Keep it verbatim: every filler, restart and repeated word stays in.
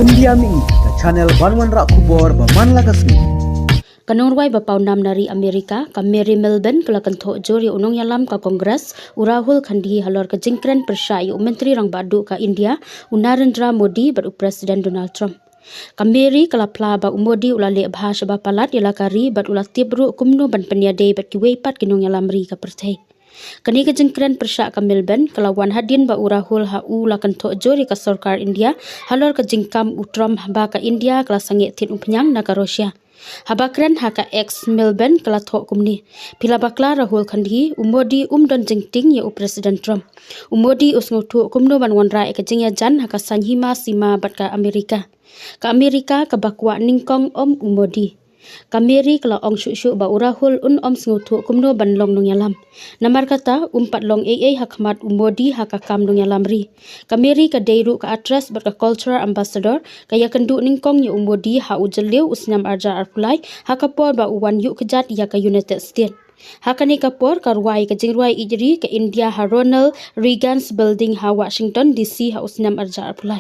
India Mihi, ka channel ban wanrah khubor ba man la ka sngi. Ka nongrwai ba pawnam na ri Amerika, ka Mary Miliband, ka la kynthoh jur ïa u nongïalam ka Congress, u Rahul Gandhi, halor ka jingkren pyrshah ïa u Myntri Rangbah Duh ka India, u Narendra Modi, bad u President Donald Trump. Ka Mary ka la phla ba u Modi u la leh bha shaba palat ïa la ka ri bad u la tip ruh kumno ban pynïadei bad kiwei pat ki nongïalam ri ka pyrthei. Kane ka jingkren pyrshah ka Miliband ka la wan hadien ba u Rahul ha u la kynthoh jur ïa ka sorkar India halor ka jingkam u Trump ba ka India ka la sangeh thied umphniang na ka Russia. Haba kren ha ka X, Miliband ka la thoh kumne: Phi la bakla Rahul Gandhi, u Modi um don jingtieng ïa u President Trump. U Modi u sngewthuh kumno ban wanrah ïa ka jingïajan ha ka saiñ hima sima bad ka Amerika. Ka Amerika kaba kwah nyngkong, ym u Modi. Ka Mary ka la ong shuh shuh ba u Rahul un ym sngewthuh kumno ban long nongïalam. Namar kata, um pat long ei ei ha khmat u Modi ha ka kam nongïalam ri. Ka Mary ka dei ruh ka actress bad ka cultural ambassador, ka ïakynduh nyngkong ïa u Modi ha u Jylliew u snem arhajar arphew lai, ha ka por ba u wan ïuh kjat ïa ka United States. Ha kane ka por ka rwai ka jingrwai ïeit ri ka India ha Ronald Reagan's Building ha Washington D C ha u snem arhajar arphew lai.